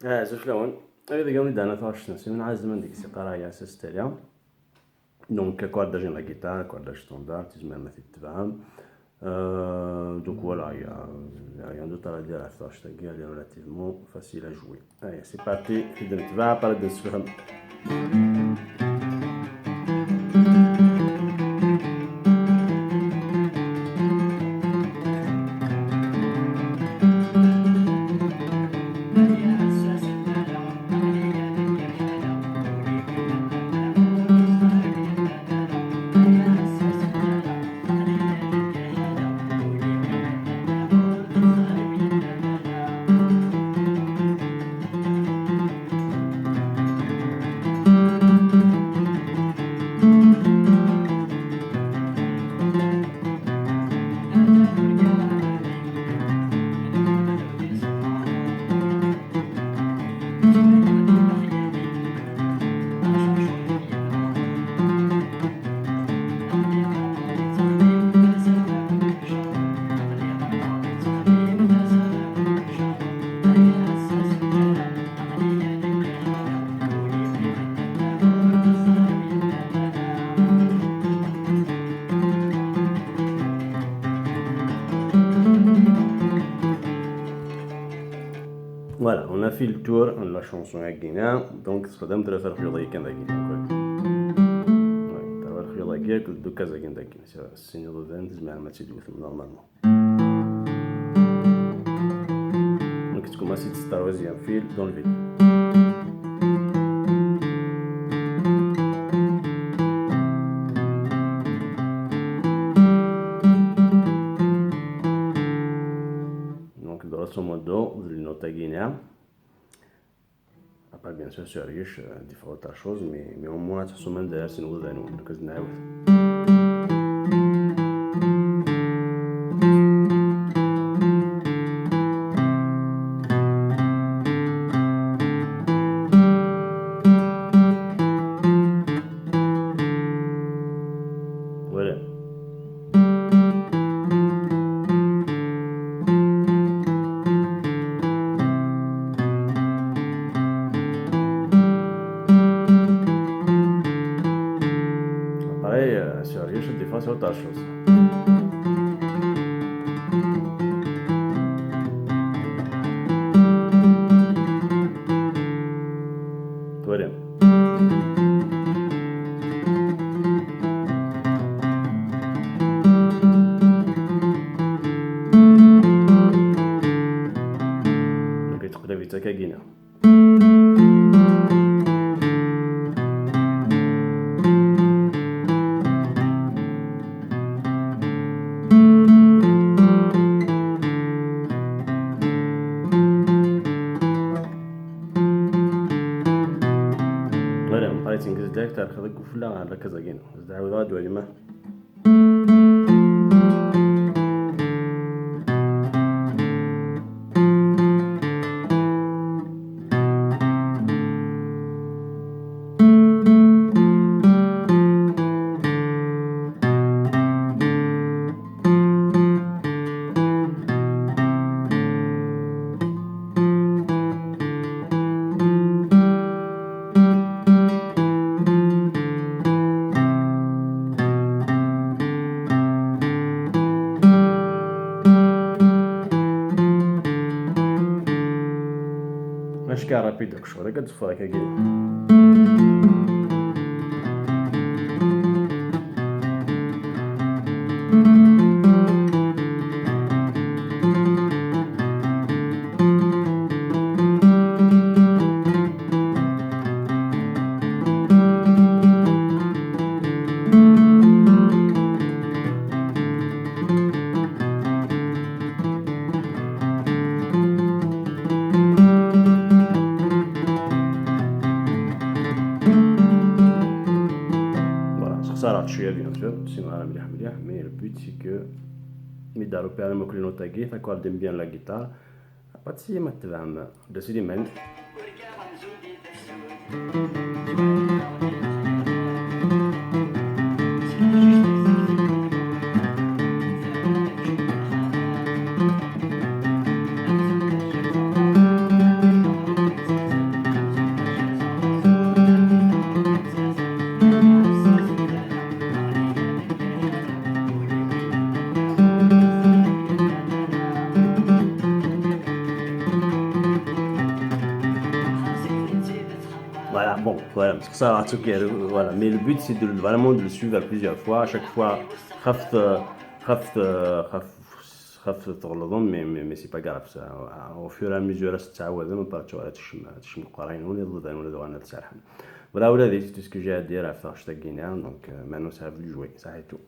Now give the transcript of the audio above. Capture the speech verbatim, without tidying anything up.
Ah, azul fell-awen. Ad d-gawin dana taɣect-nsen, ɛazem anda i s-iqqar aya s tala. Donc, akkordage n la guitare, akkordage standard, tizmir ma t-id-tebɛem. Euh, donc voilà, il y a, il y a rien d'autre à dire à faire, elle est relativement facile à jouer. Allez, c'est parti, ad d-netbeɛ, après ad d-nessefhem. Voilà, on a fait le tour de la chanson-agi, hein. Donc, c'est-à-dire, tu vas faire le kan dagi. D'accord. Ouais, tu vas faire le kan, tu vas faire le kan dagi. C'est, c'est une autre chose, mais elle m'a dit, normalement. Donc, tu commences à te starwazi un fil dans le vide. Donc, grosso modo, le note-agi, hein. Après, bien sûr, sur Riche, euh, différentes choses, mais, mais au moins, ça se met derrière, c'est nous, nous, nous, nous, nous. Voilà. Après, euh, sur Riche, des fois, c'est autre chose. Voilà. Donc, tu peux éviter ça, Kagina. Voilà, on parle de Zingiz Dek, t'as le Khadek Goufla, la Kazagina. C'est-à-dire, on va, Acka rapide, ccɣel-agi ad ḍefreɣ akagi. Voilà, sexsareɣ-d cwiya, bien sûr, sinon ara mliḥ mliḥ, mais le but c'est que mi d-arupirem akk les notes-agi, takwal dim bien la guitare, pas de sima tvam, de Slimane. Voilà, c'est ça, en tout cas, voilà. Mais le but, c'est de, vraiment de le suivre à plusieurs fois. À chaque fois, خفت خفت خفت خفت تغلطون, mais, mais, mais c'est pas grave, ça. Au fur et à mesure, ça va, on peut, tu vois, tu me tu me croiras, on est dans on est dans un autre. Voilà, voilà, c'est tout ce que j'ai à dire à faire, je t'ai donc euh, maintenant, c'est à vous de jouer, ça et tout.